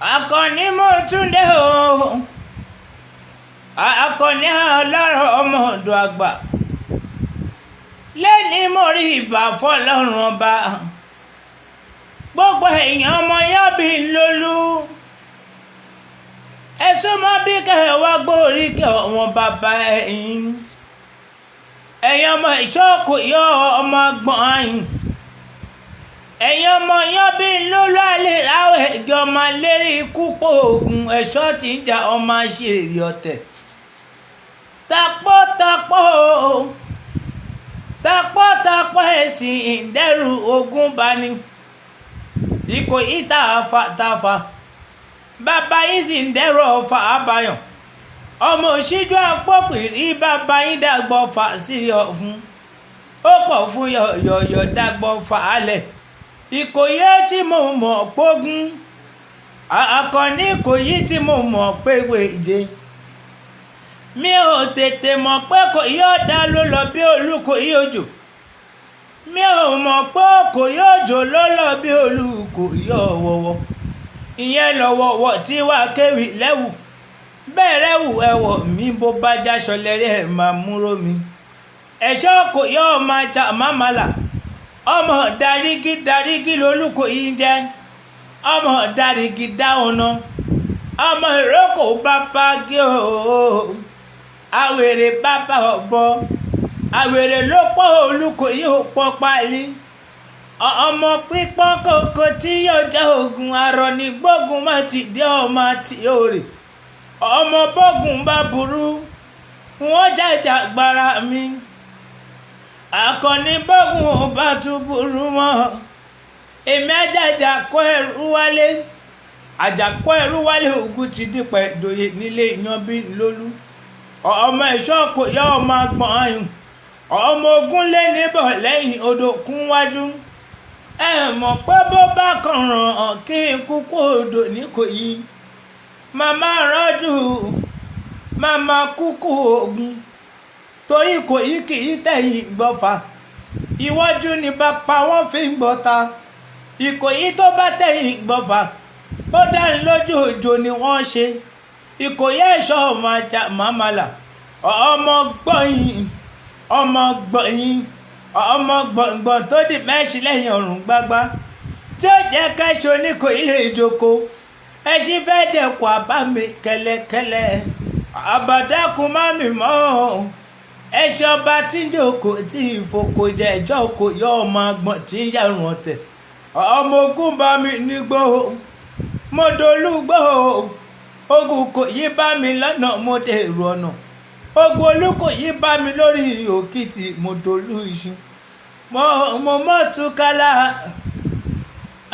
Akọni mo tún dé o. Akọni ọlọ́rọ̀ ọmọ ọ̀dọ̀ àgbà. Lẹ́ni mo rí ìbà fọlọ́run ọba. Gbogbo èèyàn ọmọ yábí lólú. Ẹ súnmọ́ bí kẹwàá gbórí kẹ ọ̀wọ́n bàbá ẹ̀yìn. Ẹ̀yin ọmọ ìṣọ́kù yọ ọmọ gbọ̀n àyìn. Ẹ̀yin ọmọ yábí lólú àlè ráwọ̀ ẹ̀jọ̀ ọmọ lérí ikú pò ogun ẹ̀ṣọ́ tí ń jà ọmọ ṣèrè ọ̀tẹ̀. Tapọ́tapọ́ tapọ́tapọ́ ẹ̀sìn ìdẹ́rù ogun bani. Ìkòyí tàfà tàfà bàbá yín sì ń dẹ́rù ọ̀fà àbáyọ̀. Ọmọ òṣìjú àpòpìrí bàbá yín dàgbọ́ fà sí ọ̀fun. Ó pọ̀ fún yọ̀yọ̀yọ̀ dàgbọ́ fà á lẹ̀. Ìkòyí tí mo mọ̀ pógún. Àkànní Ìkòyí tí mo mọ̀ pé wèje. Mi ò tètè mọ̀ pé kò yóò dá ló lọ bí Olúkòyí òjò. Mi ò mọ̀ pé Ìkòyí òjò ló lọ bí Olúkòyí ọ̀wọ̀wọ̀. Ìyẹn lọ̀wọ̀wọ̀ tí wàá kéwì lẹ́wù. Bẹ́ẹ̀ rẹ́wù ẹ̀wọ̀ mi bó bá jáṣọ lẹ́rẹ́ ẹ̀ máa múró mi. Ẹ̀ṣọ́ kò yóò máa jà mámàlà. Ọmọ darígí darígí lolúkòyí ń jẹ́. Ọmọ darígí dáhùn náà. Ọmọ ìrókò bàbá gé o. Àwèrè bàbá ọ̀bọ. Àwèrè ló pọ̀ Olúkòyí ò pọ̀ pálí. Ọmọ pípọ́n kòkó tí yóò jẹ́ ogun arọ ní gbógun má ti dé ọmọ àti òrè. Ọmọ bógun bá burú, wọ́n jàjà gbára mi. Àkànní bógun ò bá tún burú mọ́. Èmi àjàjà kó ẹrú wálé. Àjàkó ẹrú wálé ogun ti dípẹ̀ ìdòye nílé Yanbí lólú. Ọmọ ẹ̀ṣọ́ kò yá ọmọ agbọ̀n ayùn. Ọmọ ogun lé níbọ̀ lẹ́yìn odò kún wájú. Ẹ mọ̀ pé bó bá kànràn hàn kí n kúkú odò ní Ìkòyí. Màmá rọ́jú, màmá kúkú ogun. Torí Ìkòyí kì í tẹ̀yìn gbọ́fà. Iwájú ni bàbá wọn fi ń gbọ́ta. Ìkòyí tó bá tẹ̀yìn gbọ́fà, ó dáni lójú òjò ni wọ́n ṣe. Ìkòyí ẹ̀ṣọ́ ọmọ ajá màmálà. Ọmọ gbọ̀yìn, ọmọ gbọ̀yìn, ọmọ gbọ̀ngbọ̀n tó di mẹ́ṣin lẹ́yìn ọ̀run gbágbá. Tí ó jẹ́ kẹ́ṣo ní Ìkòyí lè jókòó. Ẹṣin fẹ́ jẹ̀kọ̀ àbá mi kẹ́lẹ́kẹ́lẹ́. Àbàdákun má mi mọ́. Ẹṣin ọba tí ń jókòó tí ìfòkò jẹ ẹjọ́ kò yọ ọmọ agbọ̀n tí ń yàrùn ọ̀tẹ̀. Ọmọ ogun bá mi nígbó. Mo dolúgbó. Ogun kò yí bá mi lọ́nà mo dèrò ọ̀nà. Ogun Olúkòyí bá mi lórí òkìtì mo dolú iṣu. Mo mọ̀ túkálá.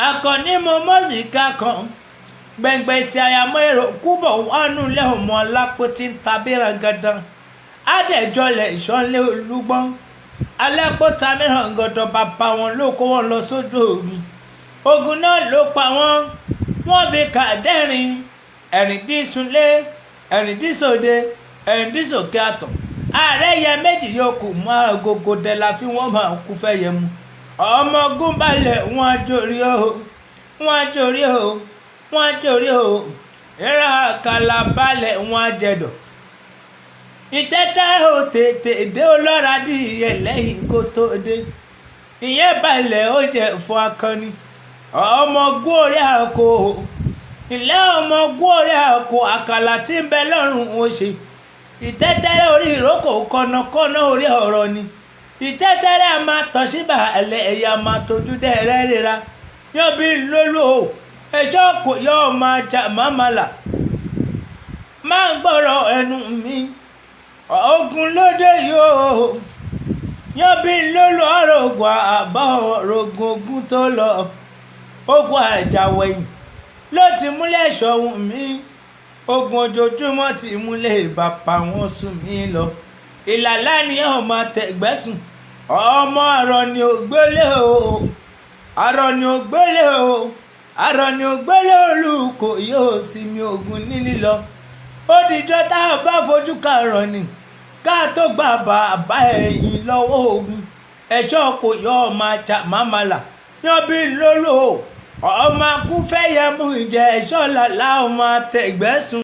Àkànní mo mọ̀ sí kákan. Gbẹ̀ngbẹ̀ sí àyàmọ́ èrò kúbọ̀ wánú lẹ́ ọmọ alápò tí ń tabíra gandan. Adẹ̀jọlẹ̀ ìṣọ́lé Olúgbọ́n. Alápò ta mìíràn gandan bàbá wọn ló kó wọn lọ sójú ogun. Ogun náà ló pa wọ́n. Wọ́n fi kàdẹ́rìn. Ẹ̀rìndínsúnlé, ẹ̀rìndínsòde, ẹ̀rìndínsòkè àtọ̀. Ààrẹ yẹ méjì yòókù mọ́ agogo dẹ la fi wọ́n máa kú fẹ́ yẹ mu. Ọmọ ogun balẹ̀ wọ́n á jórí o. Wọ́n á jórí o. Wọ́n á jórí o. Ìrà àkàlà balẹ̀ wọ́n á jẹ̀dọ̀. Ìtẹ́tẹ́ ò tètè dé ọlọ́ra dí ìyẹn lẹ́yìn kó tó dé. Ìyẹn balẹ̀ ó jẹ́ fún akọni. Ọmọ ogun orí àkó. Ilé ọmọ ogun orí àkó àkàlà tí ń bẹ lọ́rùn ó ṣe. Ìtẹ́tẹ́rẹ́ orí ìrókò kọ̀nàkọ́nà orí ọ̀rọ̀ ni. Ìtẹ́tẹ́rẹ́ a máa tọ̀ síbà ẹlẹ́ ẹ̀yà máa tójú dẹ́rẹ́ ríra. Yanbí lólú o. Ẹ̀ṣọ́ kò yọ ọmọ ajá màmálà. Máa ń gbọ́rọ̀ ẹnu mi. Ogun lóde yóò. Yanbí lólú ọ̀rọ̀ ogun àbá ọ̀rọ̀ ogun ogun tó lọ. Ogun àjàwẹ̀yìn ló ti múlẹ̀ ṣọ̀hún mi. Ogun ojoojúmọ́ ti múlẹ̀ bàbá wọn sùn mí lọ. Ìlàlá ni ọmọ tẹ̀gbẹ́sùn. Ọmọ àrọ̀ ni ò gbélé o. Àrọ̀ ni ò gbélé o. Àrọ̀ ni ò gbélé Olúkòyí ò sinmi ogun ní lílọ. Ó dijọ́ tá a bá fojú kàrọ̀ ni. Ká tó gba bàbá ẹ̀yìn lọ́wọ́ ogun. Ẹ̀ṣọ́ kò yọ ọmọ ajá màmálà. Yanbí lólú o. Ọmọ akúfẹ́yẹmú ìjẹ́ ẹ̀ṣọ́ làlá ọmọ àtẹ̀gbẹ́sùn.